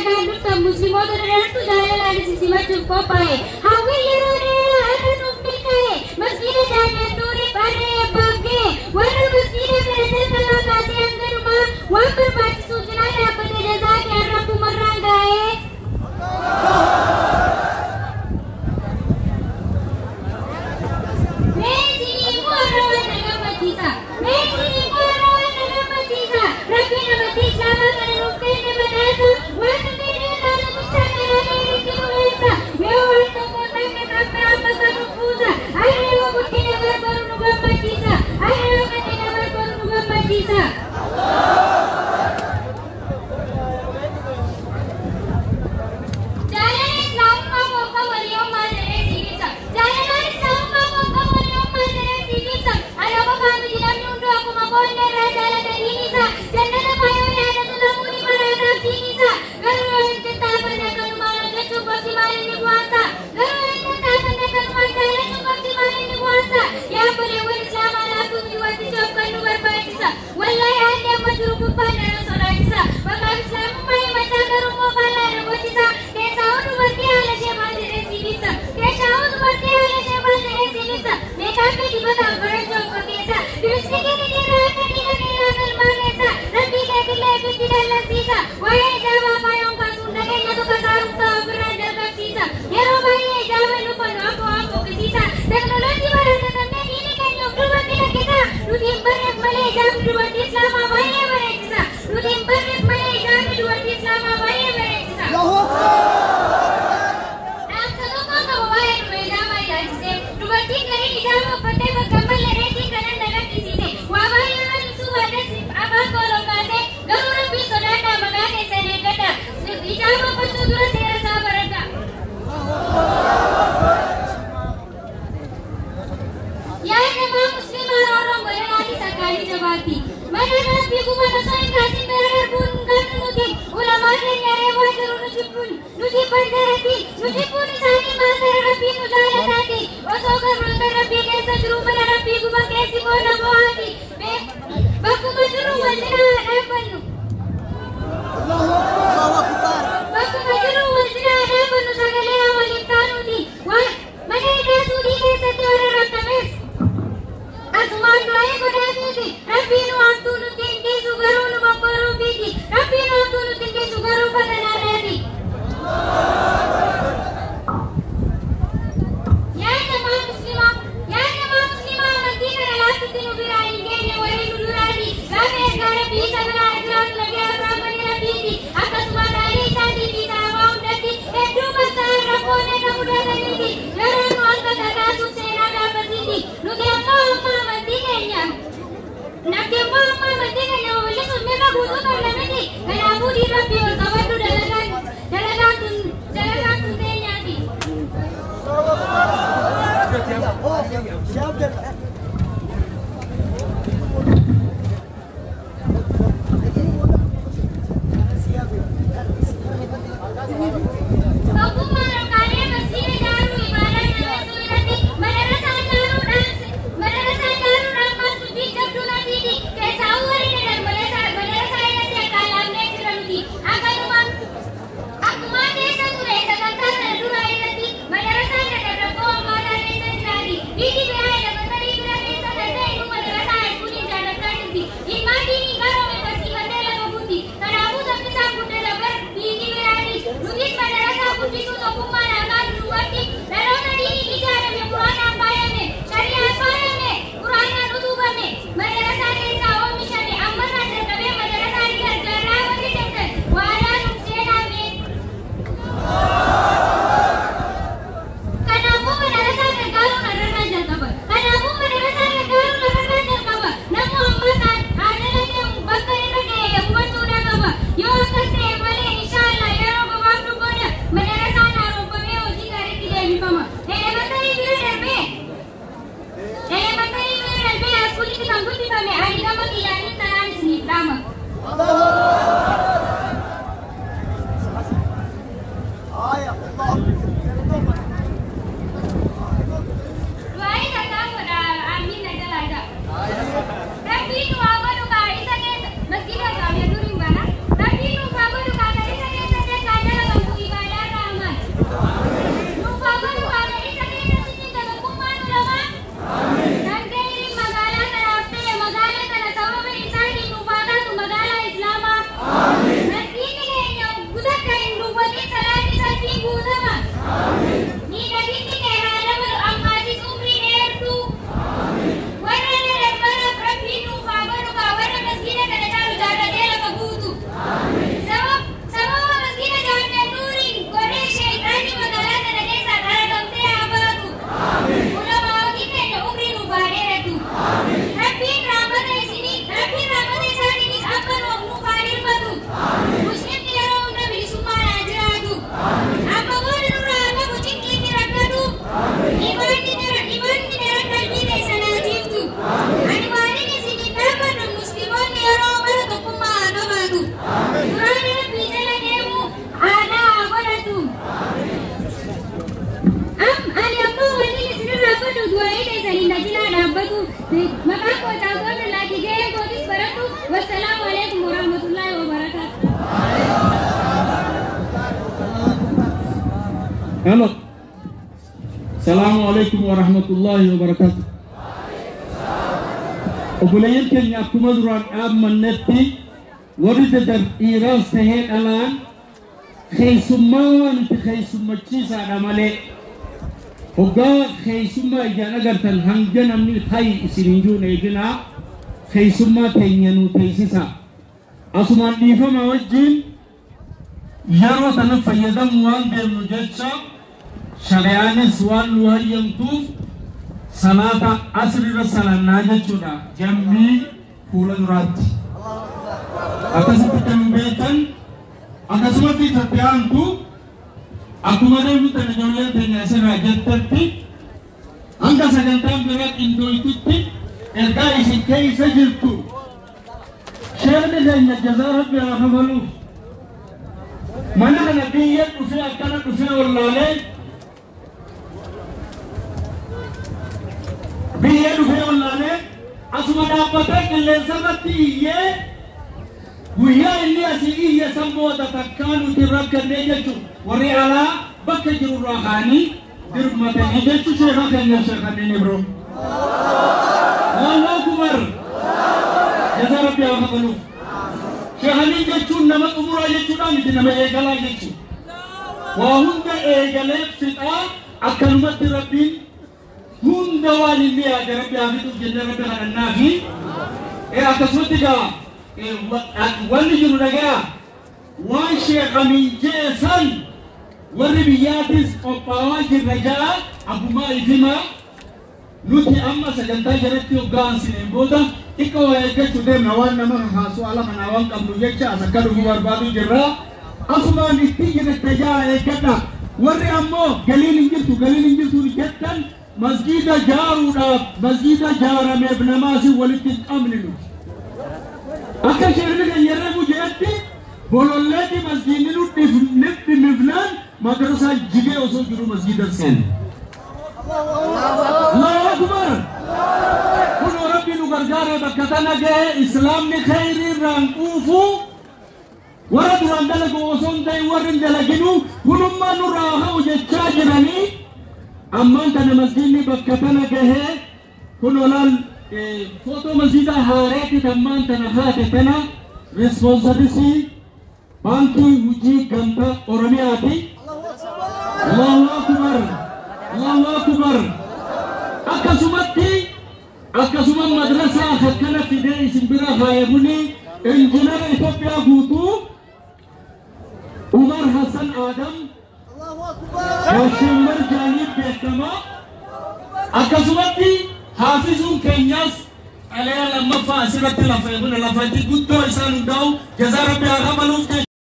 nagaan dhuftan musliimoota darantu jaalalaan isin simachuuf qophaa'e. Hawwiin yeroo dheeraa har'a nuuf milkaa'e. Masjiida Jaami'an Nuuriif har'a eebbaaf ga'e. Warra masjiida kana jalqabaa kaasee hanga dhumaa waan barbaachisuuf cinaa dhaabbate jazaa kee Rabbumarraan ga'ee. Mee isinii warra waan na gammachiisa. Mee isinii warra waan na gammachiisa. Rabbiin amantii Islaamaa kana nuuf kenne badhaasa. Waan nu fedhe irraa nu tiksa karaa dheeritti nu eessa. Yoo waan tokko hin dhabne kan biraa bakka nu buusa. Har'a yoo guddina barbaadu nu gammachiisa. Har'a yoo guddina barbaadu nu gammachiisa. Jaalala Islaamummaa qofa walii homaa jedhee siif ibsa. Jaalala Islaamummaa qofa walii homaa jedhee siif ibsa. Ana qofaa miti namni hunduu akkuma qoonni irraa jaalata diin isaa. Jannata faayoo yaadatu lamuun maraataaf diin isaa. Garuu yoo hin tattaafanne akkanumaan hojjechuun qofti maal inni bu'aansa? Garuu yoo hin tattaafanne akkanumaan jaalachuun qofti maal inni bu'aansa? Yaa obboleewwan Islaamaa laaftuu miti wantichi of kan nu barbaachisa. Wallaahi haalli amma jiru gubbaan nama sodaachisa. Maqaan Islaamummaa himachaa garuu immoo faallaa na gochisa. Keessaa dubartii haala ishee maal jedhee siif ibsa. Keessaa dubartii haala ishee maal jedhee siif ibsa. Meeqaappii dibataaf barachuu of fakkeessa. Lipstikiin dhiiraa akka dhiira dhiiraa galmaa keessa. Rabbii keetillee ibitti dallansiisa. Waa'ee ijaabaa faayoon kaasuun dhageenyatu kasaaruuf ta'a ofirraan jalqabsiisa. Yeroo baay'ee ijaaba hin uffannu akka waan fokkisiisa. Teknooloojii baratatamee diini keenya of duubatti lakkisa. Nuti hin barreef malee ijaabni dubartii Islaamaa baay'ee bareechisa. Nuti hin barreef malee ijaabni dubartii Islaamaa baay'ee bareechisa. Dhaamsa tokko qaba waa'ee dhuma ijaabaa ilaalchisee. Dubartiin gariin ijaaba uffattee bakka hin malle reetiin kanan na gaddisiise. Waa baay'ee waan ibsuu baadhes afaan kooloo kaasee garuu Rabbiin sodaadhaa maqaa keessan eeggadha. Ijaaba uffachuu dura seera isaa baradha. Yaa jamaa musliimaa roorroon godhanaatis akkaanii jabaatti. Mana Rabbii guban osoo hin kaasin bira darbuun hin qabnu nuti. Ulamaa keenya reebaa jiru nu jibbuun nu jibban jaratti. Nu jibbuun isaanii maal gara Rabbii nu jaalataati. Osoo gabroota Rabbii keessa jiru mana Rabbii guban keessi booda bo'aati. Bakkuma jiru wal cinaa haa dhaabbannu. Bakkuma jiru wal cinaa haa dhaabbannu sagalee haa waliif taanuuti. Waan mana hidhaa Suudii keessatti warra rakkames asumaan du'ee godhaafiiti. Rabbiin nu hamtuu nutti hin dhiisu garuu nu bokkoruufiiti. Rabbiin nu hamtuu nutti hin dhiisu garuu fatanaarraati. Yaa jamaa muslimaa, yaa jamaa muslimaa amantii kana laaftutti nu biraa hin geenye warri nu duraati. Gaafa ergaa Rabbii isa biraa jiraatu Nabii Abrahaam bani Rabbiiti. Akkasumas haalli isaatii fi sahaabaa hundatti hedduu qabsaa'an rakkoo meeqa mudataniiti. Yeroo nu akka kakaasuuf seenaa gaafasiiti. Nuti ammoo amma amantii keenya Nuti ammoo amma amantii keenya babal'isuuf mirga guutuu qabna miti. Kanaafuu diin Rabbii ol qabadhu dalagaan dalagaan tun dalagaan tun teenyaati. Tokkummaan rokkaalee masjiida ijaaruu ibaadaa jabeessuu irratti madarasaa ijaaruudhaan maal dubbiin jabduun asiiti. Keessaa warri dadan madarasaa irratti akkaan laafnee jira nuti. Akkanuma akkuma keessa ture sagantaa kana duraa irratti madarasaan dadan rakkoo hammaataa keessa jiraati. Biyyi biraa elementarii Maqaan koo Caaltuu Abdullaahi gaheen kootis barattu. Wassalaamu alaikum warahmatullaahi wabarakaatu. Hello. Salaamu alaikum warahmatullahi wabarakatuh. Obboleeyyan keenya, akkuma duraan dhaabmannetti, warri dadar dhiiraas tahee dhalaan keessummaa waan itti keessummachiisaadha malee, hoggaa keessummaa ijaan agartan hanga namni hayi isin hin juun eeginaa, keessummaa teenya nuu teessisa. Asumaan dhiifama wajjin, yeroo sana fayyadamu waan deemnu jecha, shari'aanis waan nu hayyamtuuf, salaata asirra salannaa jechuudha jambii fuula duraatti. Akkasitti kan beekan, akkasumatti Itoophiyaantu akkuma deemtu ijoolleen teenya asirraa jettetti, hanga sagantaan biraa qindooytutti ergaa isin keessa jirtu, sheekni keenya jazaa Rabbi haa kafaluuf, mana kana biyya dhufee akkana dhufee wallaalee, biyya dhufee wallaalee, asuma dhaabbatee qilleensa irratti iyyee, guyyaa inni asii iyye san booda takkaa nuti rakkannee jechuun, warri alaa bakka jirurraa kaanii dirmatanii jechuun, sheeka keenya sheekaniin ibro. Allahu akbar! Jazaa Rabbi haa kafaluuf. Sheekaniin jechuun nama xumuraa jechuudha miti, nama eegalaa jechuudha. Waa hunda eegalee fixaa, akkanumatti Rabbiin hunda waan inni yaade Rabbi haa fixuuf jennee Rabbi kadhannaa fi akkasumatti gaa wanni jiru dhagaya, waan sheekamiin jee san warri biyyaatis qophaawaa jirra ja'a abbumaa ifimaa. Nuti amma sagantaa jalatti hoggaan sineen booda xiqqoo waa eeggachuu deemna, waan nama kakaasu ala kanaa waan qabnu jecha as akka dhufu barbaadu jirra. Asumaan itti jirta jaa eeggadha. Warri ammoo galiin hin jirtu, galiin hin jirtu jettan, masgiida jaaruudhaaf masgiida jaarameef namaas walitti hin qabne nuti. Akka sheekni keenya reefu jedhetti, bololleetti masgiidni nu dhimifnaan madrasaa jigee osoo jiru masgiida seene. Allahu akbar! Kun Rabbi nu gargaaree bakka tana gahe, islaamni khayrii irraan quufu, warra duraan dalagu osoo hin ta'in warri hin dalaginu kunummaa nurraa ha'u jechaa jiranii, ammaan tana masgiidni bakka tana gahee. Kun olaal footoo masgiida haareetti tammaan tana haate tana responsibility Baankii Hojii Gamtaa Oromiyaati. Allahu akbar! Allahu akbar! Akkasumatti akkasuma madrasaa akkana fidee isin bira haaya kuni injinara Itoophiyaa guutuu Umar Hassan Adam Gaasheemmar jaanii beekamaa. Akkasumatti haafisuun keenyaas xalayaa lammaffaa asirratti lafa guddoo isaan hundaa'u jazaa Rabbi haa kafaluuf.